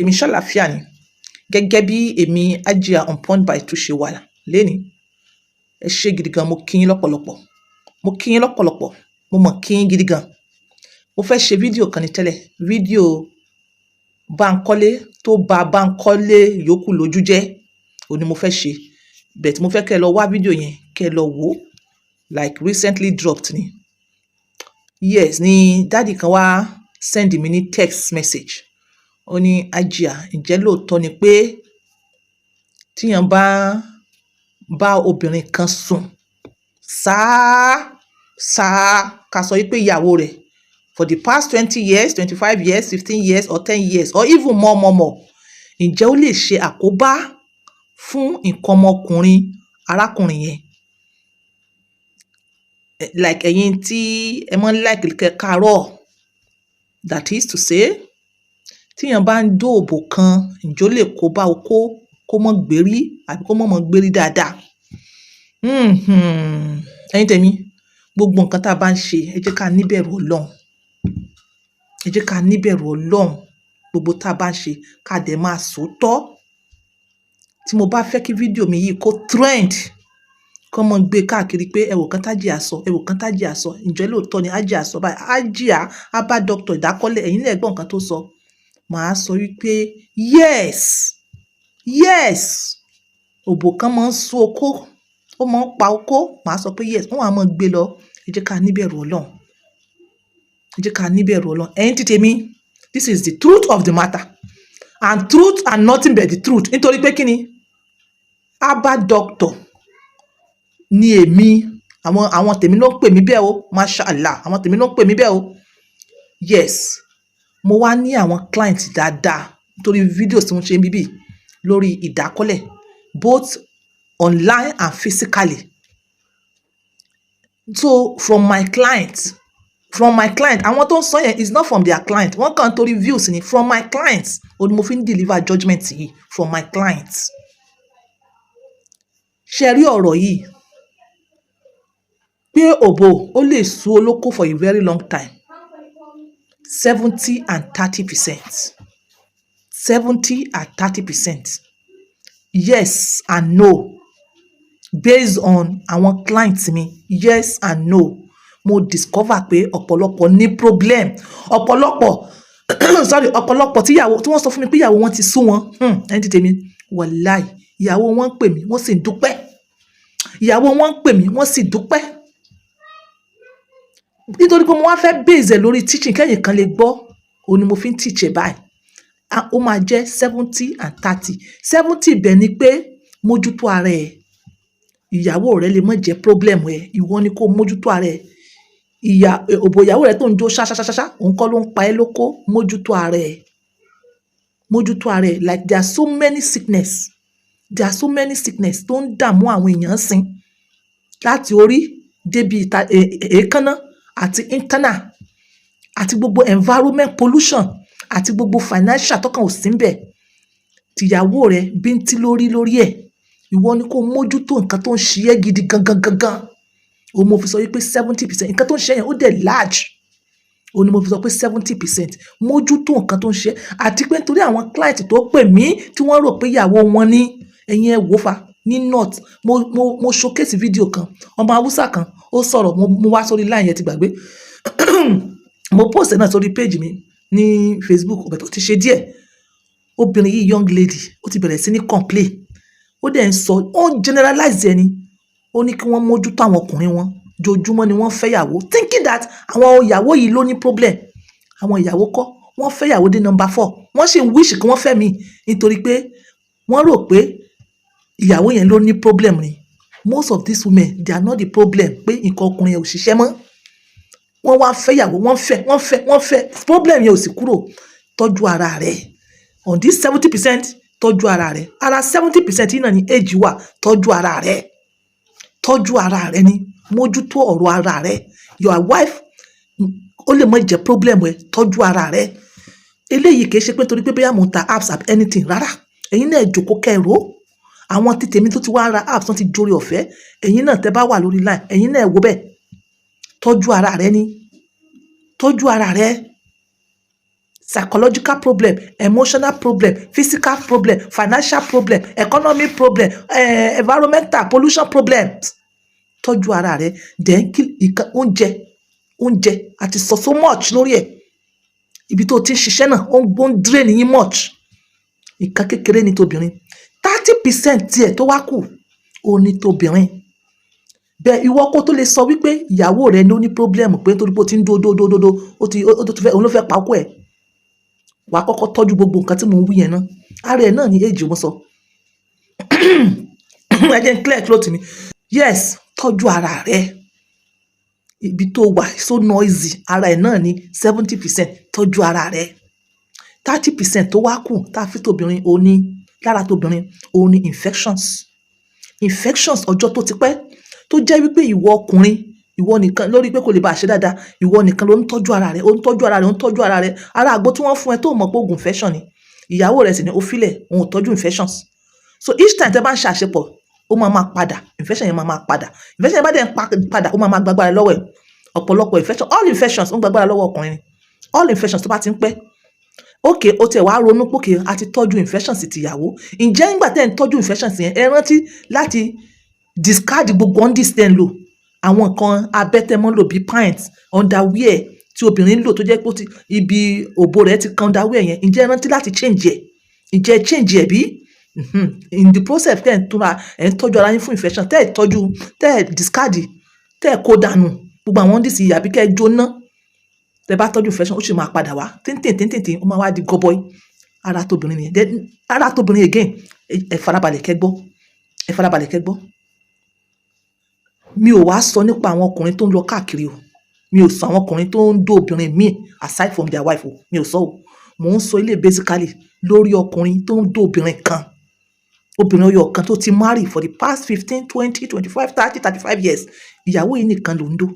Èmi ṣàlàáfíà ni. Gẹ́gẹ́ bí èmi Hajia on point by two ṣe wà lénìí. Ẹ ṣé gidi gan, mo kí yín lọ́pọ̀lọpọ̀. Mo kí yín lọ́pọ̀lọpọ̀. Mo mọ̀ kí yín gidi gan. Mo fẹ́ ṣe fídíò kan ní tẹ́lẹ̀. Fídíò Bánkọ́lé tó ba Bánkọ́lé yòókù lójú jẹ́. Òun ni mo fẹ́ ṣe. But mo fẹ́ kí ẹ lọ wá fídíò yẹn, kí ẹ lọ wò ó, like recently dropped ni. Yes, ni daddy kan wá send mi ní text message. Ó ní, "Hajia, ǹjẹ́ lóòótọ́ ni pé tí èèyàn bá bá obìnrin kan sùn sáá sáá, ká sọ wípé ìyàwó rẹ̀ for the past 20 years, 25 years, 15 years or 10 years or even more, more, more, ǹjẹ́ ó lè ṣe àkóbá fún nǹkan ọmọkùnrin arákùnrin yẹn?" Like ẹ̀yin tí ẹ máa ń like kẹ́ kárọ̀, that is to say, tí èèyàn bá ń dó òbò kan, ǹjẹ́ ó lè kó bá okó kó mọ́ gbérí àbí kó mọ́ mọ́ gbérí dáadáa? Ẹ̀yin tèmi, gbogbo nǹkan tí a bá ń ṣe, ẹ jẹ́ ká níbẹ̀rù Ọlọ́run. Ẹ jẹ́ ká níbẹ̀rù Ọlọ́run. Gbogbo tí a bá ń ṣe, ká dẹ̀ máa sòótọ́. Tí mo bá fẹ́ kí fídíò mi yìí kó trend, kí wọ́n máa gbé káàkiri pé ẹ wò kan tí Hajia sọ, ẹ wò kan tí Hajia sọ, ǹjẹ́ lóòótọ́ ni Hajia sọ báyìí? Hajia Abba Doctor Ìdákọ́lé, ẹ̀yin náà gbọ́ nǹkan tó sọ. Màá sọ wípé yes, yes, òbò kan máa ń sú okó, ó máa ń pa okó. Màá sọ pé yes, wọ́n á máa gbé lọ. Ẹ jẹ́ ká níbẹ̀rù Ọlọ́run. Ẹ jẹ́ ká níbẹ̀rù Ọlọ́run. Ẹ̀yin tí tèmi, this is the truth of the matter. And truth and nothing but the truth. Nítorí pé kí ni? Abba Doctor ni èmi, àwọn tèmi ló ń pè mí bẹ́ẹ̀ o. Masha Allah, àwọn tèmi ló ń pè mí bẹ́ẹ̀ o. Yes, mo wá ní àwọn client dáadáa nítorí videos tí mo ṣe níbí lórí ìdákọ́lẹ̀, both online and physically. So from my client, àwọn tó ń sọ yẹn is not from their client, wọ́n kàn torí views ni. From my clients, òun ni mo fi ń deliver judgement yìí, from my clients. Ṣé ẹ rí ọ̀rọ̀ yìí pé òbò ó lè sú olóko for a very long time? 70 and 30%, 70 and 30%, yes and no, based on àwọn clients mi. Yes and no. Mo discover pé ọ̀pọ̀lọpọ̀ ní problem, ọ̀pọ̀lọpọ̀, sorry, ọ̀pọ̀lọpọ̀ tíyàwó tí wọ́n sọ fún mi pé ìyàwó wọn ti sú wọn. Ẹni tí tèmi, wàláì, ìyàwó wọn ń pè mí, wọ́n sì ń dúpẹ́. Ìyàwó wọn ń pè mí, wọ́n sì dúpẹ́. Nítorí pé mo wá fẹ́ base ẹ̀ lórí teaching kẹ́yìn kan lè gbọ́, òun ni mo fi ń teach ẹ̀ báyìí. Ó máa jẹ́ 70 and 30. 70 ibẹ̀ ni pé mójútó ara ẹ̀. Ìyàwó rẹ lè má jẹ́ problem ẹ̀, ìwọ ni kó mójútó ara ẹ̀. Ìyà òbò ìyàwó rẹ tó ń jó ṣáṣáṣáṣá, òun kọ́ ló ń pa ẹ́ lóko. Mójútó ara ẹ̀, mójútó ara ẹ̀. Like there are so many sickness, there are so many sickness tó ń dààmú àwọn èèyàn sìn, láti orí débi ìta èékánná àti internal àti gbogbo environment pollution àti gbogbo financial tọkàn ò sí ńbẹ̀. Tìyàwó rẹ bíntín lórí lórí ẹ̀, ìwọ ni kó mójútó nǹkan tó ń ṣe ẹ́ gidi gangan gangan. Òun mo fi sọ wípé 70%, nǹkan tó ń ṣe yẹn ó dẹ̀ large. Òun ni mo fi sọ pé 70%, mójútó nǹkan tó ń ṣe. Àti pé nítorí àwọn client tó pè mí tí wọ́n rò pé ìyàwó wọn ní, ẹ̀yin ẹ wò fa ní north. Mo showcase video kan, ọmọ Haúsá kan ó sọ̀rọ̀. Mo wá sórí line yẹn, ti gbàgbé. Mo post ẹ̀ náà sórí page mi ní Facebook ọ̀bẹ tó ti ṣe díẹ̀. Obìnrin yìí, young lady, ó ti bẹ̀rẹ̀ sí ní complain. Ó dẹ̀ ń sọ, ó ń generalize ẹni. Ó ní kí wọ́n mójútó àwọn ọkùnrin wọn. Jojúmọ́ ni wọ́n fẹ́yàwó, thinking that àwọn ìyàwó yìí ló ní problem. Àwọn ìyàwó kọ́. Wọ́n fẹ́yàwó dé number four, wọ́n sì ń wish kí wọ́n fẹ́ mi, nítorí pé wọ́n rò pé ìyàwó yẹn ló ní problem ni. Most of these women, they are not the problem. Pé nǹkan ọkùnrin yẹn ò ṣiṣẹ́ mọ́, wọ́n wá fẹ́yàwó, wọ́n fẹ́, wọ́n fẹ́, wọ́n fẹ́, problem yẹn ò sì kúrò. Tọ́jú ara rẹ̀ on this 70%. Tọ́jú ara rẹ̀. Ara 70% yìí náà ni age wà. Tọ́jú ara rẹ̀, tọ́jú ara rẹ̀ ni, mójútó ọ̀rọ̀ ara rẹ̀. Your wife ó lè má jẹ́ problem ẹ. Tọ́jú ara rẹ̀. Eléyìí kìí ṣe pé nítorí pé bóyá mò ń ta herbs àbí anything rárá. Ẹ̀yin náà jòkó kẹrò. Àwọn tí tèmi tó ti wá ra herbs, wọ́n ti jórí ọ̀fẹ́. Ẹ̀yin náà tẹ́ bá wà lórí line, ẹ̀yin náà wò bẹ́ẹ̀. Tọ́jú ara rẹ ni, tọ́jú ara rẹ. Psychological problem, emotional problem, physical problem, financial problem, economic problem, environmental pollution problems. Tọ́jú ara rẹ. Then kí ìkan oúnjẹ, oúnjẹ àti sọ so much lórí ẹ̀. Ibi tó ti ń ṣiṣẹ́ náà, ó ń drain yín much. Nǹkan kékeré ní tobìnrin. 30% tiẹ̀ tó wá kù, ó ní tobìnrin. Bẹ́ẹ̀ ìwọ kó tó lè sọ wípé ìyàwó rẹ ló ní problem, pé nítorí pé ó ti ń dó dó dó dó dó, ó ti fẹ́, òun ló fẹ́ pa ọkọ ẹ̀, wàá kọ́kọ́ tọ́jú gbogbo nǹkan tí mò ń wí yẹn náà. Ara ẹ̀ náà ní age mo sọ. Ẹ jẹ́ n clear throat mi. Yes, tọ́jú ara rẹ. Ibi tó wà so noisy, ara ẹ̀ náà ní 70%. Tọ́jú ara rẹ. 30% tó wá kù tá a fi tóbìnrin, ó ní lára tóbìnrin, ó ní infections. Infections ọjọ́ tó ti pẹ́, tó jẹ́ wípé ìwọ ọkùnrin, ìwọ nìkan lórí pé kò lè bá a ṣe dáadáa, ìwọ nìkan ló ń tọ́jú ara rẹ, ó ń tọ́jú ara rẹ, ó ń tọ́jú ara rẹ. Ara àgbo tí wọ́n fún ẹ tó mọ̀ pé oògùn infection ni, ìyàwó rẹ sì ni ó filẹ̀, òun ò tọ́jú infections. So each time tẹ́ bá ń ṣe àṣepọ̀, ó máa máa padà, infection yẹn máa máa padà. Infection yẹn bá dẹ̀ ń padà, ó máa máa gbàgbára lọ́wọ́ ẹ̀. Ọ̀pọ̀lọpọ̀ infection, all infections, ó ń gbàgbára lọ́wọ́ ọkùnrin ni. All infections tó bá ti ń pẹ́. Okay, ó tiẹ̀ wá ronú pé okay, a ti tọ́jú infections tìyàwó. Ǹjẹ́ nígbà tẹ́ ń tọ́jú infections yẹn, ẹ rántí láti discard gbogbo undies tẹ́ ń lò, àwọn nǹkan abẹ́ tẹ́ mọ́ ń lò bíi pants, underwear tí obìnrin ń lò, tó jẹ́ pé ó ti ibi òbò rẹ̀ ti kan underwear yẹn? Ǹjẹ́ ẹ rántí láti change ẹ̀? Ǹjẹ́ ẹ change ẹ̀ bí? In the process tẹ́ ń túnra, ẹ̀ ń tọ́jú ara yín fún infection, tẹ́ ẹ̀ tọ́jú, tẹ́ ẹ̀ discard, tẹ́ ẹ̀ kó dànù gbogbo àwọn undies yìí, àbí kẹ́ ẹ jóná. Tẹ́ bá tọ́jú infection, ó sì máa padà wá tíntìn tíntìn, ó máa wá di gọbọi. Ara tóbìnrin nìyẹn. Then ara tóbìnrin again, ẹ farabalẹ̀ kẹ́ gbọ́, ẹ farabalẹ̀ kẹ́ gbọ́. Mi ò wá sọ nípa àwọn ọkùnrin tó ń lọ káàkiri o. Mi ò sọ àwọn ọkùnrin tó ń dó obìnrin míì aside from their wife o. Mi ò sọ o. Mò ń sọ ilé basically lórí ọkùnrin tó ń dó obìnrin kan, obìnrin ọyọ kan tó ti marry for the past 15, 20, 25, 30, 35 years. Ìyàwó yìí nìkan ló ń dó,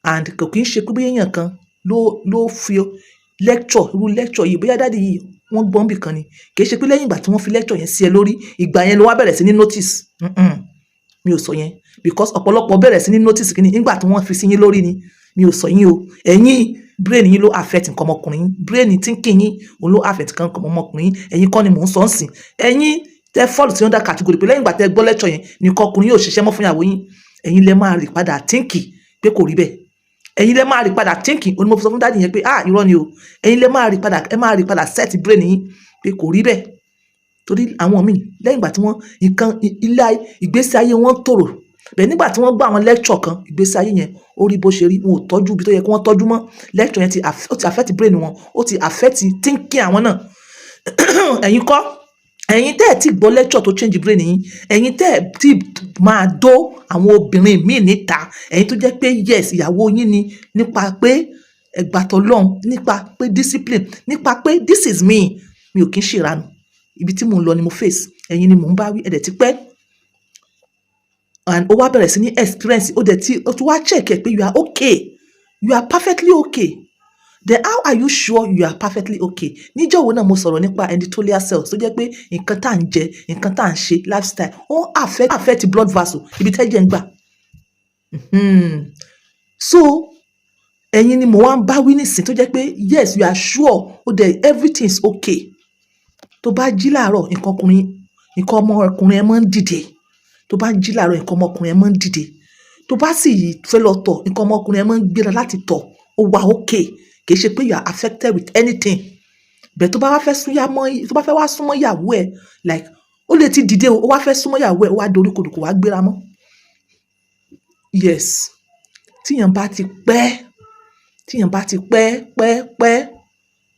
and kò kí ń ṣe pé bóyá èèyàn kan ló fi lecture, irú lecture yìí, bóyá daddy yìí wọ́n gbọ́n bì kan ni. Kì í ṣe pé lẹ́yìn ìgbà tí wọ́n fi lecture yẹn sí ẹ lórí, ìgbà yẹn ló wá bẹ̀rẹ̀ sí ní notice. Mi ò sọ yẹn, because ọ̀pọ̀lọpọ̀ bẹ̀rẹ̀ sí ní notice kí ni nígbà tí wọ́n fi sí yín lórí ni. Mi ò sọ yín o. Ẹ̀yin, brain yín ló affect nǹkan ọmọkùnrin yín. Brain thinking yín, òun ló affect nǹkan ọmọkùnrin yín. Ẹ̀yin kọ́ ni mò ń sọ ń sìn. Ẹ̀yin tẹ́ fall sí under category pé lẹ́yìn ìgbà tẹ́ gbọ́ lecture yẹn nìkan ọkùnrin yóò ṣiṣẹ́ mọ́ fún ìyàwó yín, ẹ̀yin lẹ máa rí padà thinking pé kò rí bẹ́ẹ̀. Ẹ̀yin lẹ máa rí padà thinking. Òun ni mo fi sọ fún daddy yẹn pé, ah, irọ́ ni o. Ẹ̀yin lẹ máa rí padà, ẹ máa rí padà set brain yín pé kò rí bẹ́ẹ̀, torí àwọn míì, lẹ́yìn ìgbà tí wọ́n nǹkan ilé ayé, ìgbésí ayé wọn tòrò bẹ́ẹ̀, nígbà tí wọ́n gbọ́ àwọn lecture kan, ìgbésí ayé yẹn ó rí bó ṣe rí. Wọn ò tọ́jú ibi tó yẹ kí wọ́n tọ́jú mọ́. Lecture yẹn ó ti affect brain wọn, ó ti affect thinking àwọn náà. Ẹ̀yin kọ́, ẹ̀yin tẹ́ ẹ̀ tí gbọ́ lecture tó change brain yín, ẹ̀yin tẹ́ ẹ̀ tí máa dó àwọn obìnrin míì níta, ẹ̀yin tó jẹ́ pé yes, ìyàwó yín ni, nípa pé ẹgbàtọ̀ lọ́hùn, nípa pé discipline, nípa pé this is me, mi ò kí ń ṣèranù, ibi tí mò ń lọ ni mo face, ẹ̀yin ni mò ń bá wí. Ẹ̀dẹ̀ ti pẹ́ and ó wá bẹ̀rẹ̀ sí ní experience, ó dẹ̀ ti, ó tún wá check ẹ̀ pé you are okay, you are perfectly okay. Then how are you sure you are perfectly okay? Níjọ́ wo náà mo sọ̀rọ̀ nípa endothelial cells, tó jẹ́ pé nǹkan tá à ń jẹ, nǹkan tá à ń ṣe, lifestyle, ó ń affect blood vessel, ibi tẹ́jẹ̀ ń gbà. So ẹ̀yin ni mo wá ń bá wí nísìn, tó jẹ́ pé yes, you are sure, ó dẹ̀ everything is okay. Tó bá jí láàárọ̀, nǹkan ọkùnrin, nǹkan ọmọkùnrin ẹ máa ń dìde. Tó bá jí láàárọ̀, nǹkan ọmọkùnrin ẹ máa ń dìde. Tó bá sì fẹ́ lọ tọ̀, nǹkan ọmọkùnrin ẹ máa ń gbéra láti tọ̀. Ó wà okay, kì í ṣe pé you are affected with anything. Bẹ́ẹ̀ tó bá wá fẹ́ súnyá mọ́, tó bá fẹ́ wá súnmọ́ ìyàwó ẹ, like ó lè ti dìde o, ó wá fẹ́ súnmọ́ ìyàwó ẹ, ó wá dorí kodò, kò wá gbéra mọ́. Yes, tíyàn bá ti pẹ́, tíyàn bá ti pẹ́ pẹ́ pẹ́,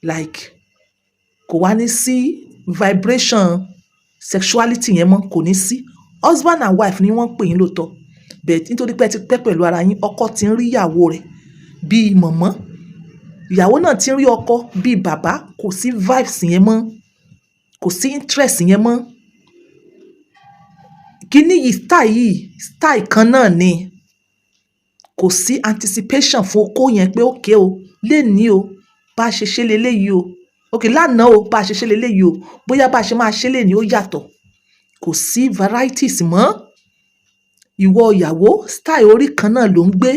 like kò wá ní sí vibration sexuality yẹn mọ́, kò ní sí. Husband and wife ni wọ́n ń pè yín lóòótọ́, but nítorí pé ẹ ti pẹ́ pẹ̀lú ara yín, ọkọ ti ń rí ìyàwó rẹ̀ bíi mọ̀mọ́, ìyàwó náà ti ń rí ọkọ bíi bàbá. Kò sí vibes yẹn mọ́, kò sí interest yẹn mọ́. Kíní yìí, style yìí, style kan náà ni. Kò sí anticipation fún okó yẹn pé okay o, lénìí o, bá ṣe ṣe leléyìí o, okay, lánàá o, bá ṣe ṣe leléyìí o, bóyá bá ṣe máa ṣe lénìí ó yàtọ̀. Kò sí varieties mọ́. Ìwọ ìyàwó, style orí kan náà ló ń gbé,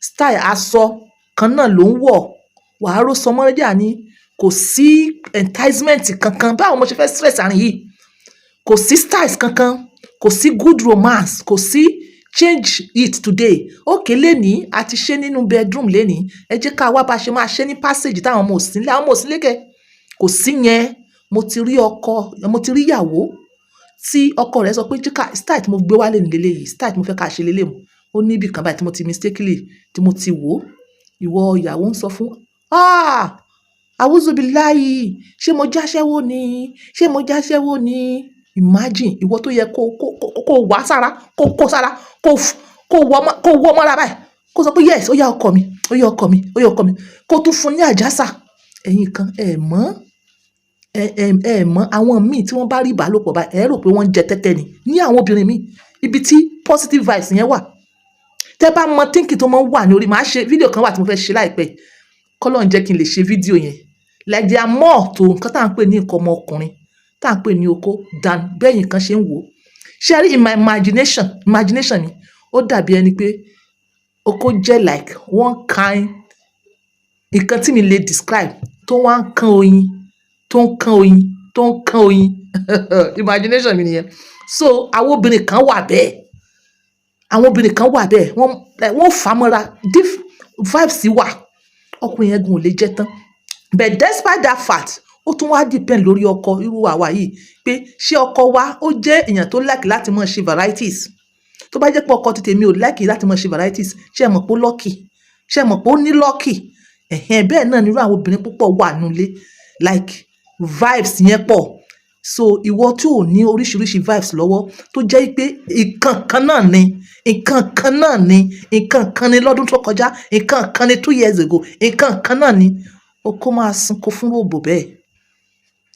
style aṣọ kan náà ló ń wọ̀. Wàá ró sọmọ́jà ni, Kò sí enticement kankan. Báwo mo ṣe fẹ́ stress àárín yìí? Kò sí styles kankan, kò sí good romance, kò sí "change it today". Okay, lénìí a ti ṣe nínú bedroom, lénìí ẹ jẹ́ ká wá bá ṣe máa ṣe ní passage táwọn ọmọ ò sí nílé, àwọn ọmọ ò sí nílé kẹ̀. Kò sí yẹn. Mo ti rí ọkọ, mo ti rí ìyàwó tí ọkọ rẹ̀ sọ pé, "Jẹ́ ká style tí mo gbé wálé ní leléyìí, style tí mo fẹ́ ká ṣe leléyìí." Ó ní ibì kan báyìí tí mo ti mistakenly tí mo ti wò ó. Ìwọ ìyàwó ń sọ fún, "Ah, awúzúbiláyì, ṣé mo jáṣẹ́wó ni? Ṣé mo jáṣẹ́wó ni?" Imagine, ìwọ tó yẹ kó wá sára, kó sára, kó wọ́ mọ́ra báyìí, kó sọ pé, "Yes, ó yá ọkọ mi, ó yá ọkọ mi, ó yá ọkọ mi," kó tún fún ní àjàsà. Ẹ̀yin kan, ẹ mọ̀, ẹ mọ̀ àwọn míì tí wọ́n bá rí ìbálòpọ̀ báyìí, ẹ rò pé wọ́n ń jẹ tẹ́tẹ́ ni. Ní àwọn obìnrin míì, ibi tí positive vibes yẹn wà, tẹ́ bá mọ thinking tó máa ń wà ní orí. Màá ṣe fídíò kan wà tí mo fẹ́ ṣe láìpẹ́, kọ́lọ́n jẹ́ kí n lè ṣe fídíò yẹn. Like, there are more to nǹkan tá à ń pè ní nǹkan ọmọkùnrin, tá à ń pè ní okó, than bẹ́ẹ̀ nǹkan ṣe ń wò ó. Ṣé rí, in my imagination mi, ó dàbí ẹni pé okó jẹ́ like one kind nǹkan tí mi lè describe, tó wá ń kán oyin, tó ń kán oyin, tó ń kán oyin. Imagination mi nìyẹn. So àwọn obìnrin kan wà bẹ́ẹ̀, àwọn obìnrin kan wà bẹ́ẹ̀, wọ́n fà á mọ́ra, deep vibes wà, ọkùnrin yẹn gan ò lè jẹ́ tán. But despite that fact, ó tún wá depend lórí ọkọ irú àwa yìí pé ṣé ọkọ wa ó jẹ́ èèyàn tó like láti máa ṣe varieties. Tó bá jẹ́ pé ọkọ ti tèmi ò like láti máa ṣe varieties, ṣé ẹ mọ̀ pé ó lucky? Ṣé ẹ mọ̀ pé ó ní lucky? Ẹ̀hẹ́n, bẹ́ẹ̀ náà nírú àwọn obìnrin púpọ̀ wà nílé, like vibes yẹn pọ̀. So ìwọ tí ò ní oríṣiríṣi vibes lọ́wọ́, tó jẹ́ pé nǹkan kan náà ni, nǹkan kan náà ni, nǹkan kan ni lọ́dún tó kọjá, nǹkan kan ni 2 years ago, nǹkan kan náà ni, okó máa sunko fún ròbò bẹ́ẹ̀.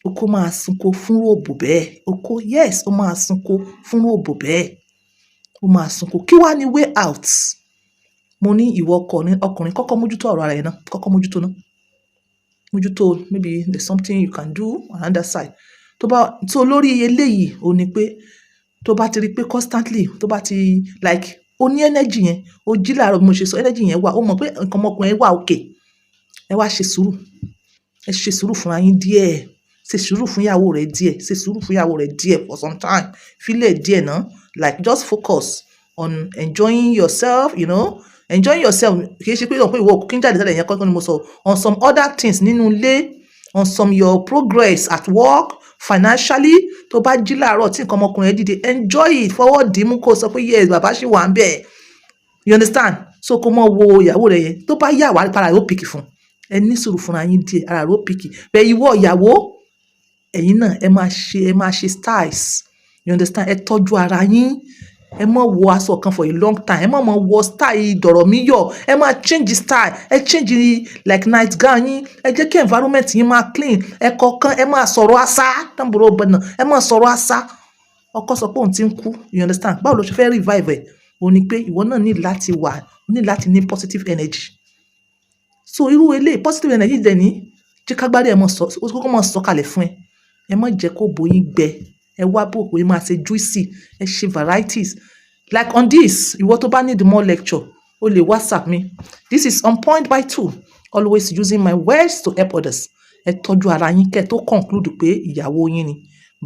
Okó máa sunko fún ròbò bẹ́ẹ̀. Okó, yes, ó máa sunko fún ròbò bẹ́ẹ̀, ó máa sunko. Kí wá ní way out? Mo ní ìwọ ọkọ ní ọkùnrin, kọ́kọ́ mójútó ọ̀rọ̀ ara ẹ̀ náà, kọ́kọ́ mójútó náà, mójútó. Maybe there's something you can do on another side. Tó bá tó lórí eléyìí, ó ní pé tó bá ti rí pé constantly, tó bá ti like ó ní energy yẹn, ó jí láàárọ̀, bí mo ṣe sọ, energy yẹn wà, ó mọ̀ pé nǹkan ọmọkùnrin wà okay, ẹ wá ṣe sùúrù. Ẹ ṣe sùúrù fúnra yín díẹ̀. Ṣe sùúrù fún ìyàwó rẹ díẹ̀. Ṣe sùúrù fún ìyàwó rẹ díẹ̀ for some time. Fílẹ̀ díẹ̀ náà, like just focus on enjoying yourself, enjoying yourself. Kì í ṣe pé ìwọ kí n jáde tẹ́lẹ̀ yẹn kọ́ ni mo sọ, on some other things nínú ilé, on some your progress at work, financially. Tó bá jí láàárọ̀ tí nǹkan ọmọkùnrin ẹ dìde, enjoy it, fọwọ́ dìímú, kó sọ pé, "Yes, bàbá ṣì wà ń bẹ̀." You understand? So kó mọ wo ìyàwó rẹ yẹn, tó bá yà wá para yóò pick fún ẹ. Ní sùúrù fúnra yín díẹ̀, ara rẹ ó pick bẹ́ẹ̀. Ìwọ ìyàwó, ẹ̀yin náà ẹ máa ṣe styles, you understand? Ẹ tọ́jú ara yín. Ẹ má wọ aṣọ kan for a long time. Ẹ má máa wọ style dọ̀rọ̀ mi yọ̀. Ẹ máa change style, ẹ change like night gown yín. Ẹ jẹ́ kí environment yín máa clean. Ẹ kọ̀ọ̀kan ẹ máa sọ̀rọ̀ àṣà tàǹbùrọ̀ bọ̀nà, ẹ máa sọ̀rọ̀ àṣà. Ọkọ sọ pé òun ti ń kú, you understand? Báwo ló ṣe fẹ́ revive ẹ̀? O ní pé ìwọ náà ní láti wà, ní láti ní positive energy. So irú eléyìí, positive energy dẹ̀ ní jẹ́ kágbárí ẹ mọ̀ sọ, ó kọ́kọ́ mọ̀ sọ kalẹ̀ fún ẹ. Ẹ má jẹ́ kó bò yín gbẹ. Ẹ wá bò pé máa ṣe juicy, ẹ ṣe varieties. Like on this, ìwọ tó bá need more lecture, o lè WhatsApp mi. This is On Point by Two, always using my words to help others. Ẹ tọ́jú ara yín kẹ́ ẹ tó conclude pé ìyàwó yín ni.